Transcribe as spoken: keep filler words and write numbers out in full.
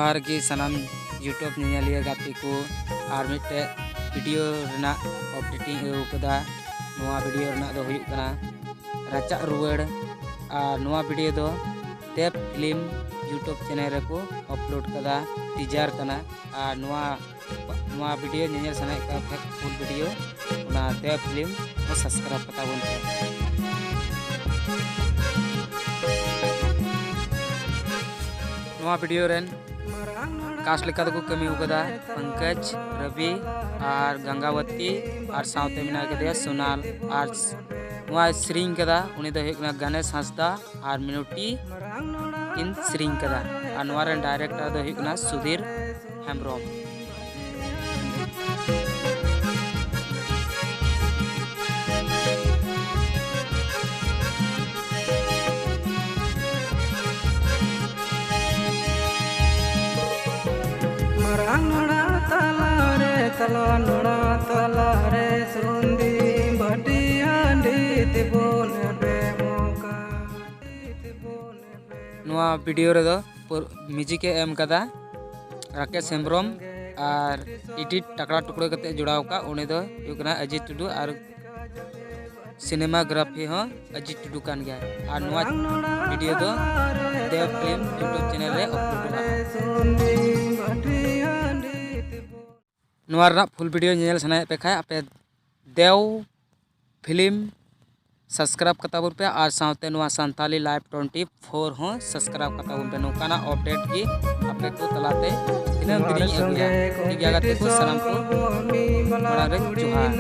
ᱡᱚᱦᱟᱨ ᱜᱮ ᱥᱟᱱᱟᱢ YouTube ᱧᱮᱧᱮᱞᱤᱭᱟᱹ ᱜᱟᱛᱮ ᱠᱚ᱾ ᱟᱨ ᱢᱤᱫᱴᱮᱡ ᱵᱷᱤᱰᱤᱭᱳ ᱨᱮᱱᱟᱜ ᱟᱯᱰᱮᱴ ᱤᱧ ᱟᱹᱜᱩ ᱠᱟᱫᱟ᱾ ᱱᱚᱣᱟ ᱵᱷᱤᱰᱤᱭᱳ ᱨᱮᱱᱟᱜ ᱫᱚ ᱦᱩᱭᱩᱜ ᱠᱟᱱᱟ ᱨᱟᱪᱟᱜ ᱨᱩᱣᱟᱹᱲ᱾ ᱟᱨ ᱱᱚᱣᱟ ᱵᱷᱤᱰᱤᱭᱳ ᱫᱚ ᱫᱮᱵ ᱯᱷᱤᱞᱢ YouTube ᱪᱮᱱᱮᱞ ᱨᱮᱠᱚ ᱟᱯᱞᱳᱰ ᱠᱟᱫᱟ, ᱴᱤᱡᱟᱨ ᱠᱟᱱᱟ᱾ ᱟᱨ ᱱᱚᱣᱟ ᱱᱚᱣᱟ ᱵᱷᱤᱰᱤᱭᱳ ᱧᱮᱧᱮᱞ ᱥᱟᱱᱟᱭᱮᱫ ᱠᱟᱱ ᱠᱷᱟᱡ ᱯᱷᱩᱞ ᱵᱷᱤᱰᱤᱭᱳ, ᱚᱱᱟ ᱫᱮᱵ ᱯᱷᱤᱞᱢ ᱦᱚᱸ ᱥᱟᱵᱥᱠᱨᱟᱭᱤᱵ ᱠᱟᱛᱟ ᱵᱚᱱ ᱯᱮ᱾ ᱱᱚᱣᱟ ᱵᱷᱤᱰᱤᱭᱳ ᱨᱮᱱ ᱠᱟᱥᱴ ᱞᱮᱠᱟ ᱛᱮᱠᱚ ᱠᱟᱹᱢᱤ ᱟᱠᱟᱫᱟ ᱯᱚᱝᱠᱚᱡᱽ, ᱨᱚᱵᱤ ᱟᱨ ᱜᱟᱝᱜᱟᱵᱚᱛᱤ, ᱟᱨ ᱥᱟᱶᱛᱮ ᱢᱮᱱᱟᱜ ᱟᱠᱟᱫᱮᱭᱟ ᱥᱳᱱᱟᱞ᱾ ᱟᱨ ᱱᱚᱣᱟᱭ ᱥᱮᱨᱮᱧ ᱠᱟᱫᱟ, ᱩᱱᱤ ᱫᱚ ᱦᱩᱭᱩᱜ ᱠᱟᱱᱟ ᱜᱚᱱᱮᱥ ᱦᱟᱸᱥᱫᱟ ᱟᱨ ᱢᱤᱱᱩᱴᱤ ᱠᱤᱱ ᱥᱮᱨᱮᱧ ᱠᱟᱫᱟ᱾ ᱟᱨ ᱱᱚᱣᱟ ᱨᱮᱱ ᱰᱟᱭᱨᱮᱠᱴᱚᱨ ᱫᱚ ᱦᱩᱭᱩᱜ ᱠᱟᱱᱟ ᱥᱩᱫᱷᱤᱨ ᱦᱮᱢᱵᱨᱚᱢ᱾ ᱢᱟᱨᱟᱝ ᱱᱚᱲᱟ ᱛᱟᱞᱟᱨᱮ, ᱛᱟᱞᱟ ᱱᱚᱲᱟ ᱛᱟᱞᱟᱨᱮ, ᱥᱩᱱᱫᱤ ᱵᱟᱹᱴᱤ ᱦᱟᱺᱰᱤ ᱛᱮᱵᱚᱱ ᱮᱵᱮᱢᱚᱜᱼᱟ᱾ ᱱᱚᱣᱟ ᱵᱷᱤᱰᱤᱭᱳ ᱨᱮᱫᱚ ᱯᱩᱨ-, ᱢᱤᱭᱩᱡᱤᱠ ᱮ ᱮᱢ ᱠᱟᱫᱟ ᱨᱟᱠᱮᱥ ᱦᱮᱢᱵᱨᱚᱢ, ᱟᱨ ᱮᱰᱤᱴ ᱴᱟᱠᱲᱟ ᱴᱩᱠᱲᱟᱹ ᱠᱟᱛᱮ ᱡᱚᱲᱟᱣ ᱠᱟᱜ ᱩᱱᱤ ᱫᱚ ᱦᱩᱭᱩᱜ ᱠᱟᱱᱟ ᱚᱡᱤᱛ ᱴᱩᱰᱩ, ᱟᱨ ᱥᱤᱱᱮᱢᱟᱜᱨᱟᱯᱷᱤ ᱦᱚᱸ ᱚᱡᱤᱛ ᱴᱩᱰᱩ ᱠᱟᱱ ᱜᱮᱭᱟ᱾ ᱟᱨ ᱱᱚᱣᱟ ᱵᱷᱤᱰᱤᱭᱳ ᱫᱚ ᱫᱮᱵ ᱯᱷᱤᱞᱢ YouTube ᱪᱮᱱᱮᱞ ᱨᱮ ᱟᱯᱞᱳᱰᱚᱜᱼᱟ᱾ ᱱᱚᱣᱟ ᱨᱮᱱᱟᱜ ᱯᱷᱩᱞ ᱵᱷᱤᱰᱤᱭᱳ ᱧᱮᱧᱮᱞ ᱥᱟᱱᱟᱭᱮᱫ ᱯᱮ ᱠᱷᱟᱡ ᱟᱯᱮ ᱫᱮᱣ ᱯᱷᱤᱞᱢ ᱥᱟᱵᱥᱠᱨᱟᱭᱤᱵ ᱠᱟᱛᱟ ᱵᱚᱱ ᱯᱮ, ᱟᱨ ᱥᱟᱶᱛᱮ ᱱᱚᱣᱟ ᱥᱟᱱᱛᱟᱞᱤ ᱞᱟᱭᱤᱵᱷ ᱴᱩᱭᱮᱱᱴᱤ ᱯᱷᱳᱨ ᱦᱚᱸ ᱥᱟᱵᱥᱠᱨᱟᱭᱤᱵ ᱠᱟᱛᱟ ᱵᱚᱱ ᱯᱮ᱾ ᱱᱚᱝᱠᱟᱱᱟᱜ ᱟᱯᱰᱮᱴ ᱜᱮ ᱟᱯᱮ ᱠᱚ ᱛᱟᱞᱟᱛᱮ ᱫᱤᱱᱟᱹᱢ ᱫᱤᱱᱤᱧ ᱟᱹᱜᱩᱭᱟ᱾ ᱴᱷᱤᱠ ᱜᱮᱭᱟ ᱜᱟᱛᱮ ᱠᱚ, ᱥᱟᱱᱟᱢ ᱠᱚ ᱢᱟᱲᱟᱝ ᱨᱮ ᱡᱚᱦᱟᱨ᱾